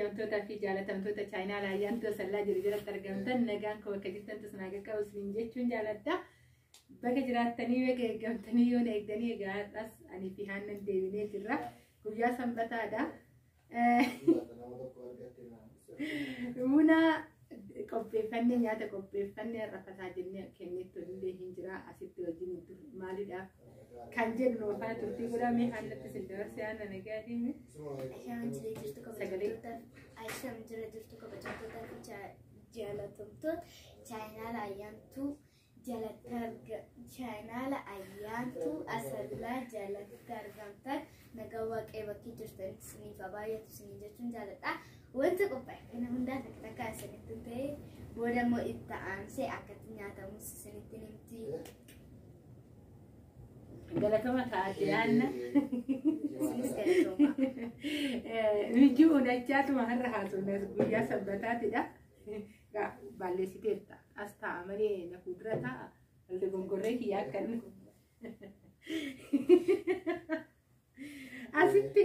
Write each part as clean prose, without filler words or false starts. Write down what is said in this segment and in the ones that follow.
Kabajamtootaa fi jaalatamtoota chaayinaa Ayyaantuu Asallaa jiru jalatti argamtan, nagaan koo bakka jirtan tasnaa qaqqabu isiniin jechuun jaaladha. Baga jiraattanii, baga eeggamtanii, yoon eegdanii. Egaa har'as ani fi Haannan deebinee jirra. Guyyaa Sanbataadha. Buna qopheeffannee, nyaata qopheeffannee, rafataa jennee kennetti illee hin jira. Asitti wajjin maaliidhaaf kan jedhu nu faana turtii godhamee Haannatti isin dabarsee. Haanna, nagaa deeme. Ashaam jira jirtu kabajamtoota, ashaam jira jirtu kabajamtoota fi jaalatamtoota chaayinaala Ayyaantuu jalatti arga, chaayinaala Ayyaantuu Asallaa jalatti argamtan, nagaa Waaqayyo bakki jirtanitti isiniif haa baay'atu isiniin jechuun jaaladha. Wanta qophaa'e kana hundaa takka takka isinitti ta'e, booda immoo itti aansee akkatti nyaatamus isinitti himti. Galatoma taate, Haanna. Isinis galatooma. Mijuu unachaatuma har'a haasofnas, guyyaa Sanbataatidha. Balleessiteerta. As taa'a malee na fuuldura taa'a. Walda gongorree kiyyaa akkan. Asitti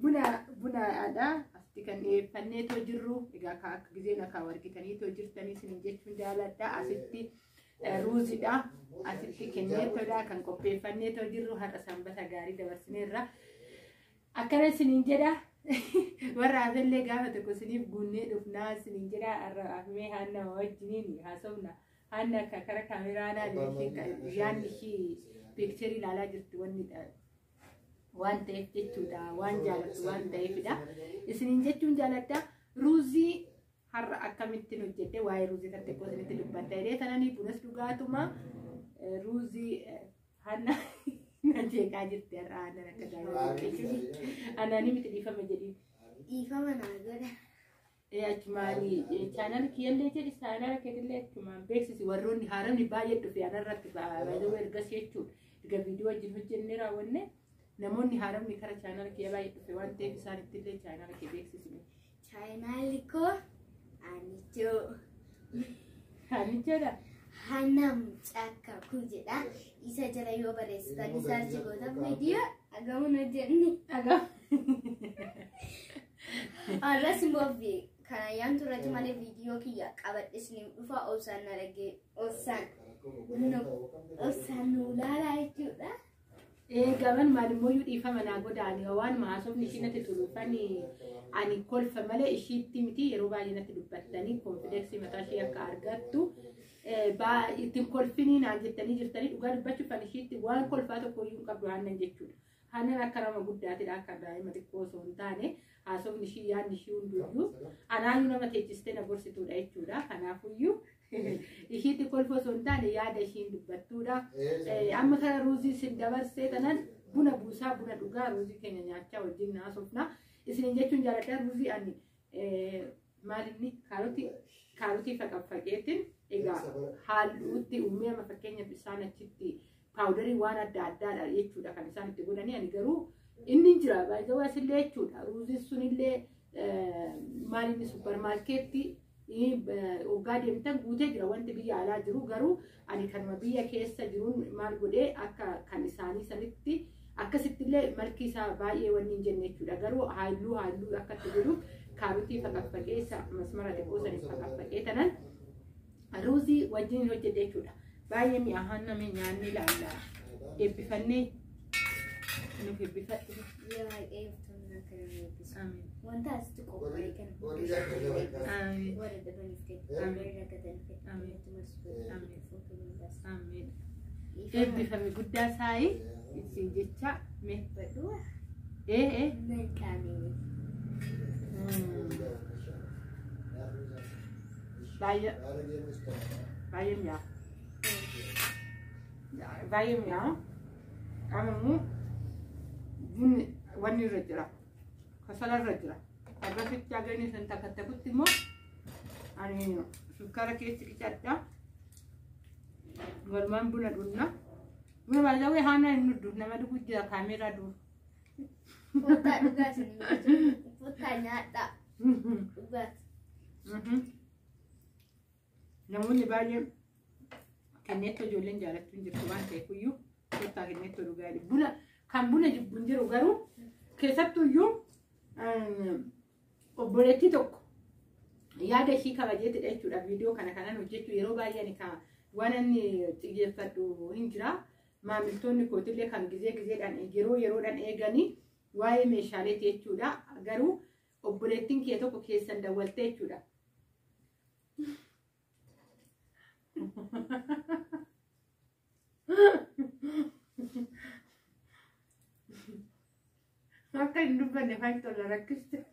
bunaadha. Asitti kan dhiyeeffannee too jirru. Egaa akka gizeen akka argitanii too jirtanii isin jechuun jaaladha. Asitti ruuzidha. Asitti kenneetodha kan qopheeffannee too jirru. Har'a Sanbata gaarii dabarsineerra. Akkana isiniin jedha. Warra hafellee gaafa tokko isiniif guunnee dhufnaa isiniin jedha. Har'a hafmee Haanna wajjiniin haasofna. Haanna akka kara kaameraadhaan yaadni ishii picture ilaalaa jirti wanni waan ta'eef jechuudha. Waan jaalattu waan ta'eefidha. Isiniin jechuun jaaladha. Ruuzii har'a akkamittiin hojjedhe, waa'ee ruuzii kan xiqqoo isinitti dubbadha. Jedhee tananii bunas dhugaatuma ruuzii Haanna na jeeqaa jirti har'a. Haannan akka gaarii anaanii miti, dhiifama jedhiin. Dhiifama naa godha. Achumaanii chaanal kiyyallee jedhi, chaanala keetillee achumaan beeksisi. Warroonni haaramni baay'ee dhufe anarratti baay'ee ergas jechuudha. Erga viidiyoo wajjin hojjennee raawwanne namoonni haaramni kara chaanala kiyya baay'ee dhufe waan ta'eef isaanittillee chaanala kee beeksisne. Chaayinaalli koo Anichoo. Anichoodha. Hannaa Mucaa Kakuu jedha. Isa jala yoo barreessitan, search goota, viidiyoo agamuun hojjenne. Agam. Har'as immoo kan Ayyaantu irratti malee viidiyoo kiyya qabadhe isiniif dhufa. Obsaan na dhagee, obsaan nu ilaalaa jechuudha. Eegaman maalimmoo dhiifama naa godaani, waan haasofni ishii natti toluufani ani kolfa malee ishiitti miti. Yeroo baay'ee natti dubbattanii confidence mataa ishee akka argattu ittiin kolfinii naan jettanii jirtanii. Dhugaa dubbachuuf ani ishiitti waan kolfaa tokko iyyuu hin qabdu Aannan jechuudha. Aannan akka nama guddaatidha, akka daa'ima xiqqoo osoo hin taane. Haasofni ishii, yaadni ishii hunduyyuu anaayyuu nama teechistee na gorsituudha jechuudha. Kanaafuyyuu ishiitti kolfa osoo hin taane yaada ishiin dubbattuudha. Amma kana ruuzii isin dabarsee tanan buna buusaa, buna dhugaa, ruuzii keenya nyaachaa wajjin haasofna. Isin jechuun jaaladha. Ruuzii ani maalinni kaarotii faqaffaqeetiin egaa halluutti uumee. Amma fakkeenyaaf isaan achitti powder waan adda addaadha jechuudha kan isaan itti godhanii. Ani garuu inni jira baay'ee asillee jechuudha. Ruuziin sunillee maalinni supermarket waggaa deemtan guutee jira wanti biyya alaa jiru. Garuu ani kanuma biyya keessa jiruun maal godhee akka kan isaanii sanitti akkasittillee malki isaa baay'ee wanni hin jenne jechuudha. Garuu halluu akka itti godhuuf kaarotii faqaffaqee, isa masmara xiqqoo saniif faqaffaqee tanan ruuzii wajjin hojjedhe jechuudha. Baay'ee mi'aahaan namee nyaanni ilaalla. Eebbifannee nuuf eebbifadhu. Yaa Waaqayyo akka nama eebbisu. Amiin. Wanta asitti qophaa'e kana Amiin. warra dhabaniif kennu, Amiin. warra rakkataniif kennu, Amiin. itti marsu godhu, Amiin. fuuldura. Amiin. Eebbifame guddaa saayi isin jecha mee. Badhu Ee ee. nan qaamee. Baay'ee baay'ee mi'aa. Baay'ee mi'aa. Amma immoo bunni wanni irra jira. Kasala irra jira. Akkasitti hagani san takkattakutti immoo ani sukkaara keessi qicadha. Walumaan buna dhunna. Buna baay'ee haana hin dhudhu, nama dhugu jira kaameeraa duuba. Kottaa dhugaa isin jechuudha. Kottaa nyaadhaa dhugaati. Namoonni baay'een kenneettoo ijoolleen jaalattu hin jirtu waan ta'eef iyyuu kottaa kenneettoo dhugaa jedhu. Buna kan buna jibbu hin jiru, garuu keessattuu iyyuu Obboleettii tokko yaada ishii kabajeetidha jechuudha. Viidiyoo kana kanan hojjechuu yeroo baay'ee ani waan inni xiyyeeffadhu hin jira. Maamiltoonni kootillee kan gizee gizeedhaan yeroo yeroodhaan eeganii waa'ee meeshaaleeti jechuudha. Garuu obboleettiin kee tokko keessan dawwaltee jechuudha. Akka hin dubbanne faayyi tola rakkiste.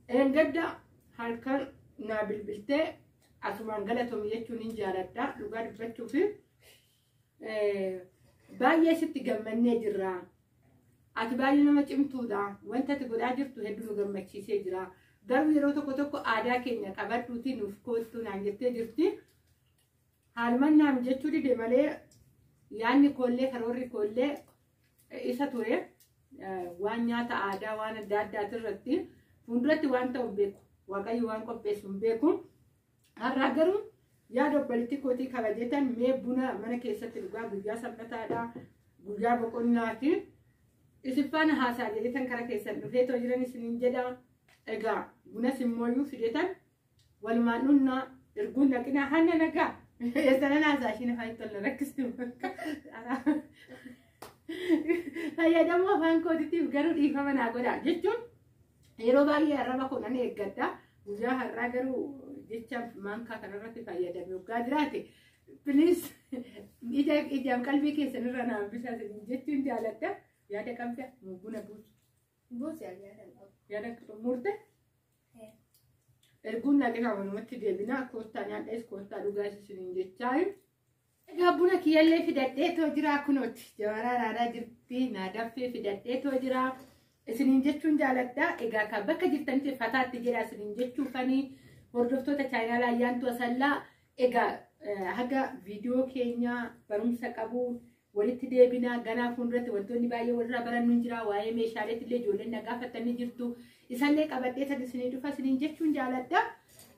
Engadda halkan naa bilbiltee asumaan galatoomi jechuun hin jaaladha. Dhugaa dubbachuu fi baay'ee sitti gammannee jirra. Ati baay'ee nama cimtuudha. Wanta ati godhaa jirtu hedduu nu gammachiisee jira. Garuu yeroo tokko tokko aadaa keenya qabadhuutii nuuf koottu naan jettee jirti. Haalumaan naam jechuu dide malee yaadni koollee karoorri koollee isa ture waan nyaata aadaa waan adda addaati irratti fuulduratti waan ta'u beeku. Waaqayyo waan qopheessu hin beeku. Har'aa garuu yaada obboleettii kootii kabajetan mee buna mana keessatti dhugaa guyyaa sanbataadha guyyaa boqonnaati. Isin faana haasaa jedhetan kara keessan dhufee too jiran isiniin jedha. Egaa bunas immooyyuu fidetan walumaan dhunnaa erguun naqinaa hanna nagaa. Eessanan haasaa ishiin afaan tola rakkistu. Fayyadamuu afaan kootiitiif garuu dhiifama naa godha jechuun yeroo baay'ee arraba koo nan eeggadha. Guyyaa har'aa garuu jecha maankaa kanarratti fayyadame waggaa jiraate piliis ijaan qalbii keessanirra naan bisaa jechuun jaaladha. Yaada qabda buna buusu. Buusi yaada qabu. Yaada xumurte. Erguun naqinaa walumatti deebinaa koottaa nyaadhas koottaa dhugaas isiniin jechaa. Egaa buna kiyyallee fidadhee too jira kunooti. Jabaraa raaraa jirti naa danfee fidadhee too jira. Isiniin jechuun jaaladha. Egaa kan bakka jirtanitti fataatti jedha isiniin jechuufanii hordoftoota chaayinaalaa Ayyaantuu Asallaa. Egaa haga viidiyoo keenya barumsa qabu walitti deebinaa ganaa fuulduratti wantoonni baay'ee walirraa barannu hin jira. Waa'ee meeshaaleetti illee ijoolleen na gaafatanii jirtu. Isallee qabadhee san isinii dhufa isiniin jechuun jaaladha.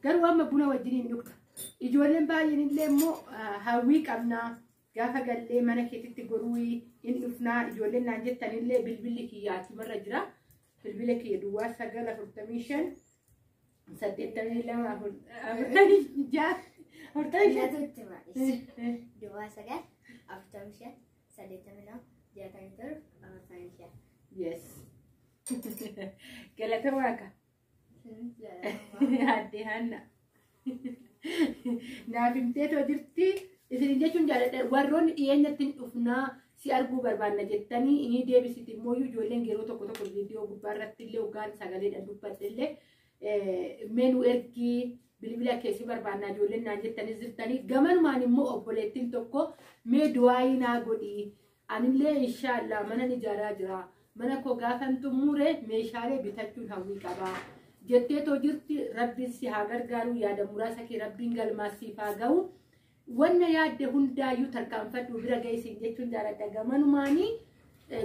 Garuu amma buna wajjiniin dhugna. Ijoolleen baay'een illee immoo hawwii qabnaa. Gaafa gallee mana keetitti goruu hin dhufnaa. Ijoolleen naan jettanillee bilbilli kiyya achumarra jira. Bilbila kiyya duwwaa 9 45 82 46 45. Duwwaa 9 45 82 67 45. Yes. Galata waaqa. Addee Hanna. Naaf himtee too jirti. Isin jechuun jaaladha. Warroonni dhiyeenyatti hin dhufnaa si arguu barbaanna jettanii inni deebisiti immoo ijoolleen yeroo tokko tokko viidiyoo gubbaa irratti illee hoggaan sagaleedhaan dubbadhe illee mee nu ergii bilbila keessi barbaannaa ijoolleen naan jettanii jirtanii gamanumaan immoo obboleettiin tokko mee du'aayii naa godhii anillee inshaallah mana ijaaraa jira. Mana koo gaafan xumure meeshaalee bitachuun hawwii qaba. Jettee too jirti rabbiin si haa gargaaru yaada muraasa kee rabbiin galmaas siif haa ga'u. Wanna yaadde hundaayyuu tarkaanfadhu bira ga'isiin jechuun jaaladha. Gamanumaanii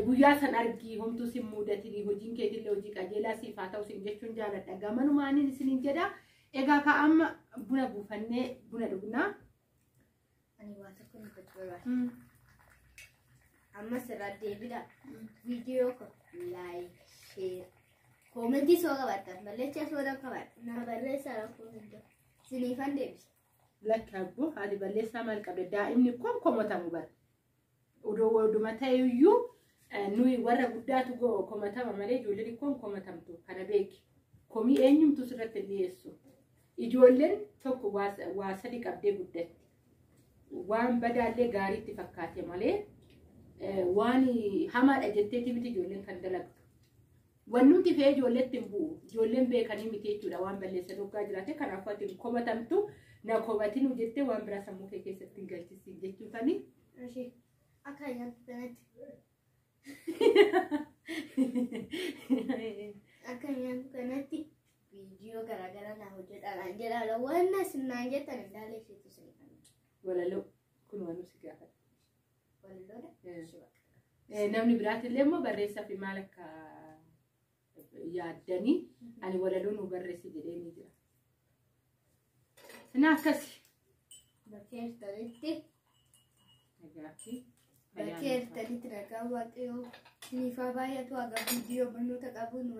guyyaa san argii homtuu sin mudatinii hojiin keetillee hojii qajeelaa siif haa ta'u siin jechuun jaaladha. Gamanumaaniin isiniin jedha. Egaa ka amma buna buufannee buna dhugnaa. Ani waa tokko dubbachuu barbaada. Amma sirraa deebidha. Viidiyoo kun laayik, sheer, koomentii soo qabaattan balleechaa soo qabaattan na barreessaa rakkoo hin jiru. Siniifan deebisa. Lakki abboo haati balleessaa maal qabda daa'imni kun komatamu bara. Oduma ta'eyyuu nuyi warra guddaatu komatama malee ijoolleen kun komatamtu kana beeki. Komii eenyumtu sirratti hin dhiyeessu. Ijoolleen tokko waa sadi qabdee guddatti. Waan badaallee gaariitti fakkaate malee waan hamaadha jetteeti miti ijoolleen kan dalagdu. Wannuti fe'ee ijoolleetti hin bu'u. Ijoolleen beekanii miti jechuudha waan balleessan hoggaa jiraate kanaafuu ati hin komatamtu na komatinu jettee waan biraa sammuu kee keessatti hin galchisiin jechuufani. Akka ayyaantu kanatti. Akka ayyaantu kanatti viidiyoo garaagaraa naa hojjedhaa naan jedhaa waan isin naan jettan hin daaleessitu isin kan. Walaloo kun waan nu si gaafata. Walaloodha. Namni biraatillee immoo barreessaa fi maal akka yaaddanii ani walaloo nu barreessi jedhee ni jira. Sana akkasi. Bakkee jirtanitti. Nagaafi Bakkee jirtanitti nagaan Waaqayyoo isiniif haa baay'atu. Haga viidiyoo barnoota qabuun.